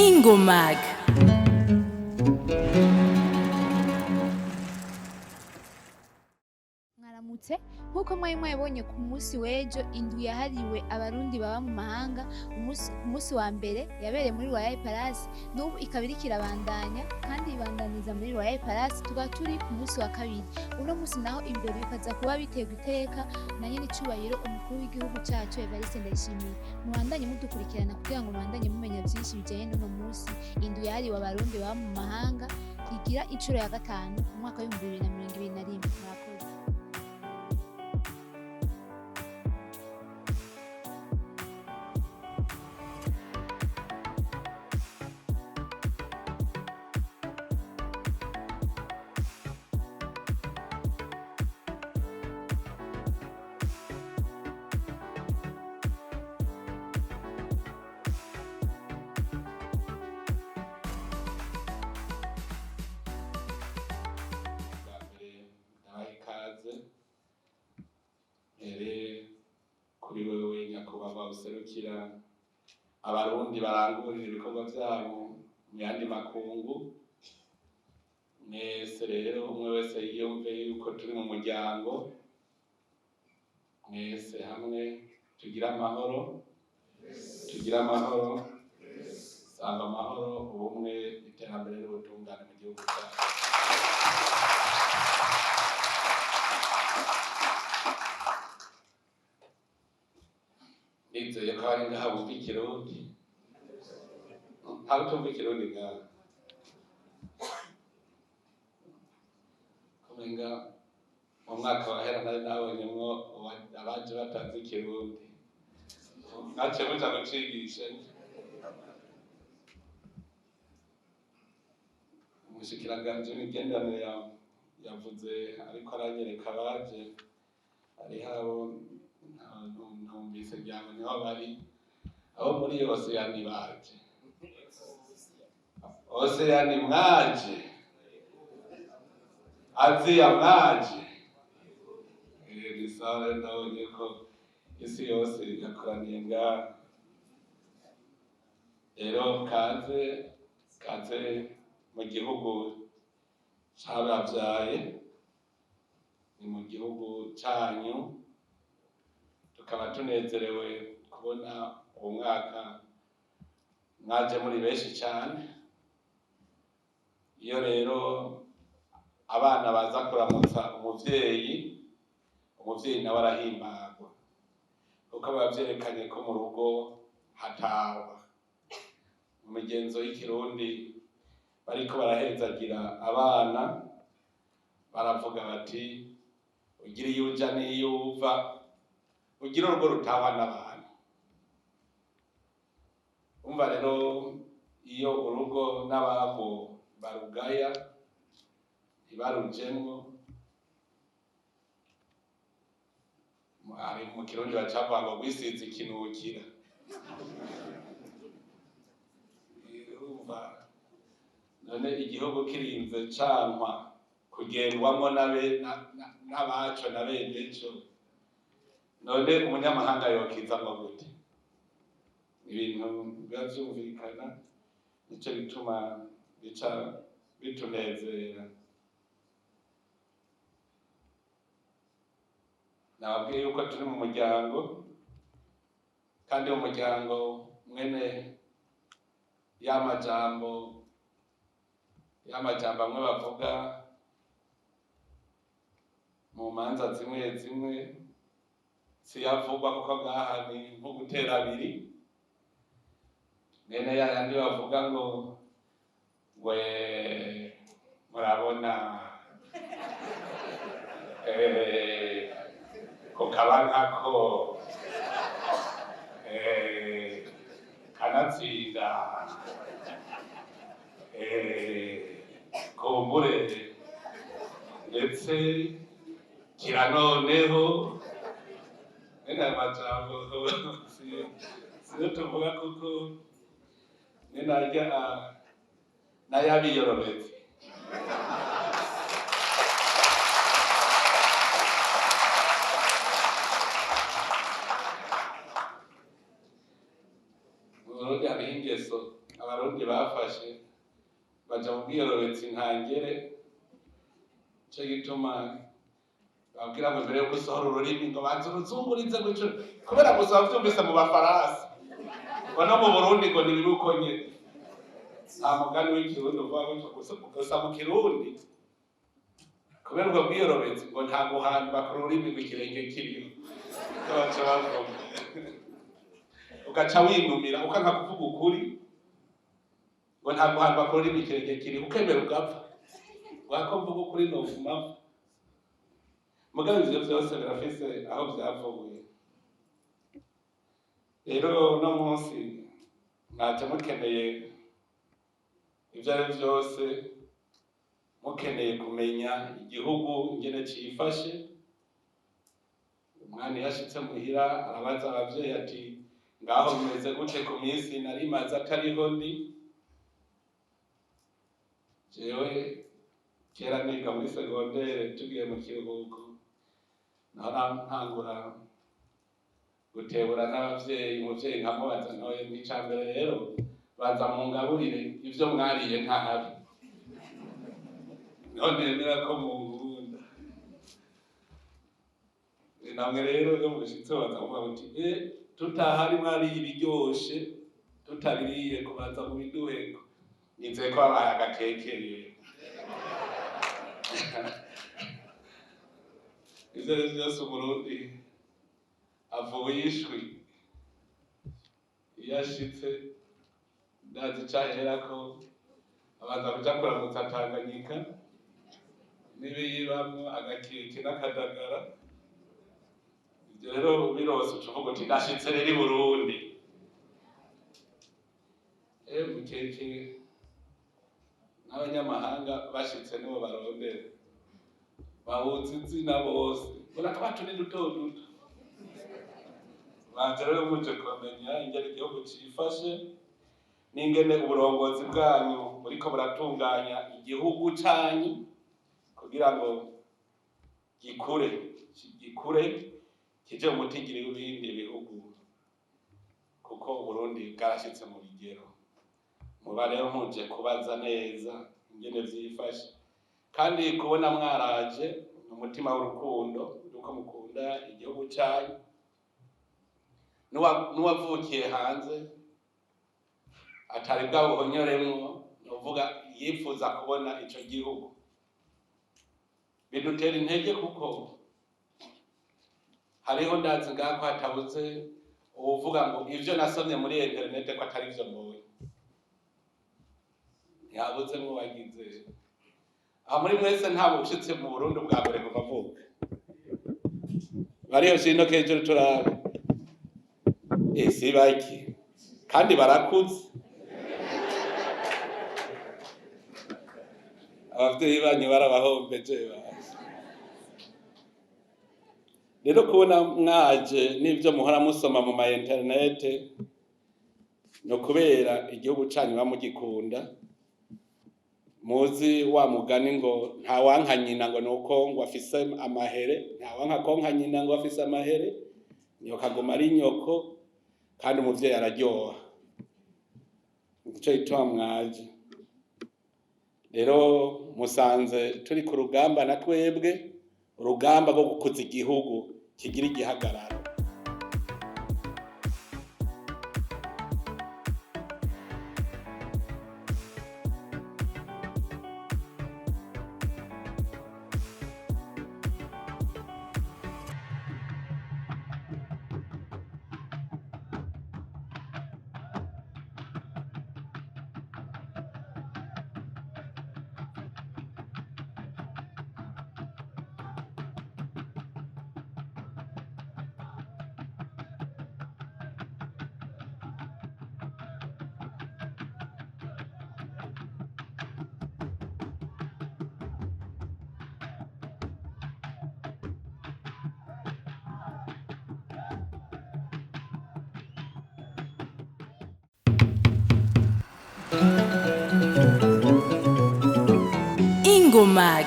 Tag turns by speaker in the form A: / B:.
A: Ingomag.
B: Mwaramutse. Nk'uko mwari mwabibonye ku munsi w'ejo, indwi yahariwe Abarundi baba mu mahanga, ku munsi wa mbere yabereye muri Royal Palace, n'ubu ikaba iriko irabandanya kandi ibandaniza muri Royal Palace. Tukaba turi ku munsi wa kabiri. Uno munsi naho ibirori bikaza kuba biterwa iteka na nyenicubahiro umukuru w'igihugu cacu, Evariste Ndayishimiye. Mubandanye mudukurikirana kugira ngo mubandanye mumenya vyinshi bijanye n'uno munsi, indwi yahariwe Abarundi baba mu mahanga igira incuro ya gatanu mu mwaka w'2021. Murakoze.
C: Bwa mbere ndabaha ikaze mbere kuri wewe nyakubahwa userukira Abarundi barangurira ibikorwa vyabo mu yandi makungu. Mwese rero, umwe wese yiyumve yuko turi mu muryango. Mwese hamwe tugire amahoro, tugire amahoro. Sanga amahoro, ubumwe, iterambere n'ubutungane mu gihugu cyacu. Nizeye ko hari ngaha bumva Ikirundi. Ntawe utumva Ikirundi ngaha? Kumenga mu mwaka wahera nari nabonyemwo abaje batazi Ikirundi, mwaciye muja gucigisha. Umushikiranganji w'imigenderanire yavuze ariko aranyereka abaje, hariho abo ntumvise ngira niho bari, abo muri Oseyani baje. Oseyani mwaje, Aziya mwaje. Ni sawa rero, ndabonye ko isi yose yakoraniye ngaha. Rero kaze, kaze mu gihugu cabavyaye, ni mu gihugu canyu. Tukaba tunezerewe kubona uwo mwaka mwaje muri benshi cane. Iyo rero abana baza kuramutsa umuvyeyi, umuvyeyi nawe arahimbagwa, kuko biba vyerekanye ko mu rugo hatawa. Mu migenzo y'Ikirundi, bariko barahezagira abana, baravuga bati: "Ugira iyo uja n'iyo uva, ugira urugo rutahwa n'abantu." Umva rero, iyo urugo n'ababo barugaya ntibarujemwo, hari mu Kirundi bacavuga ngo gwisize ikinukira. Urumva none igihugu kirinze cankwa kugendwamwo n'abaco na beneco, none umunyamahanga yokizamwo gute? Ibintu biba vyumvikana, nico bituma bica bitunezera. Nababwiye yuko turi mu muryango, kandi mu muryango mwene ya majambo amwe bavuga mu manza zimwe zimwe siyavugwa, kuko ngaha ni nko gutera abiri. Mwene ya yandi bavuga ngo we murabona ko kaba nkako kanatsinda kumbure ndetse kira noneho. Mwene aya majambo siyo tuvuga, kuko ninarya n'ayabiyorobetse. bafashe baja mu bwiyorobetsi ntangere. Ico gituma babwira ngo mbere yo gusohora ururimi ngo banze uruzungurize gutyo, kubera gusa bavyumvise mu Bafaransa, ngo no mu Burundi ngo ni bibi uko nyene. Nta mugani w'Ikirundi uvuga gutyo, gusa mu Kirundi kubera ubwo bwiyorobetsi ngo nta guhamba ku rurimi rw'ikirenge kiriho. Baca bavuga ugaca winumira, ukanka kuvuga ukuri, ngo nta guhamba ku rurimi ikirenge kiriho, ukemera ugapfa wako mvuga ukuri nofuma. Mugabo ivyo vyose birafise aho vyavuye. Rero uno munsi mwaje mukeneye ivyo ari vyose, mukeneye kumenya igihugu ingene cifashe. Umwana iyo ashitse muhira arabaza abavyeyi ati: "Ngaho bimeze gute ku minsi nari maze atariho?" Ndi jewe kera niga muri segondere, tugiye mu kiruhuko, nahora ntangura gutebura n'abavyeyi. Umuvyeyi nkamubaza ntoye n'icambere: "Rero baza mungaburire ivyo mwariye ntahabi, niho nemera ko munkunda." Namwe rero iyo mushitse baza kuvuga muti: "E, tutahari mwariye ibiryoshe, tutabiriye kubanza mu biduheko." Nizeye ko babahaye agakeke. Rero ivyo ari vyose, Umurundi avuye ishwi iyo ashitse, ndazi icaherako: abanza kuja kuramutsa Tanganyika n'ibiyibamwo, agakeke n'akadagara. Ivyo rero birose uca uvuga uti: "Ndashitse rero i Burundi." Mukeke n'abanyamahanga bashitse nibo barondera, bahuza izina bose, bona twacu ni duto duto. Banza rero muje kumenya ingene igihugu cifashe n'ingene uburongozi bwanyu buriko buratunganya igihugu canyu kugira ngo gikure, gikure kije mu mutigiri w'ibindi bihugu, kuko Uburundi bwarashitse mu bigero. Muba rero muje kubaza neza ingene vyifashe. Kandi kubona mwaraje ni umutima w'urukundo, yuko mukunda igihugu canyu. N'uwavukiye hanze atari bwabuhonyoremwo, nuvuga yifuza kubona ico gihugu. Bidutera intege, kuko hariho, ndazi ngaho ko hatabuze uwuvuga ngo ivyo nasomye muri interinete ko atari vyo mbonye. Ntihabuzemwo wagize aha muri mwese ntabwo ushitse mu Burundi bwa mbere kuva avuka. Bariyo shino kejuru turabe esi baki, kandi barakuze. Abavyeyi banyu barabahombeje baje. Rero kubona mwaje n'ivyo muhora musoma mu ma interinete, no kubera igihugu canyu muba mugikunda. Muzi wa mugani ngo ntawanka nyina ngo nuko ngo afise amahere, ntawanka konka nyina ngo afise amahere, nyoko aguma ari nyoko, kandi umuvyeyi araryoha. Nico gituma mwaje. Rero musanze turi ku rugamba na twebwe, urugamba rwo gukuza igihugu kigira igihagararo.
A: Ingomag.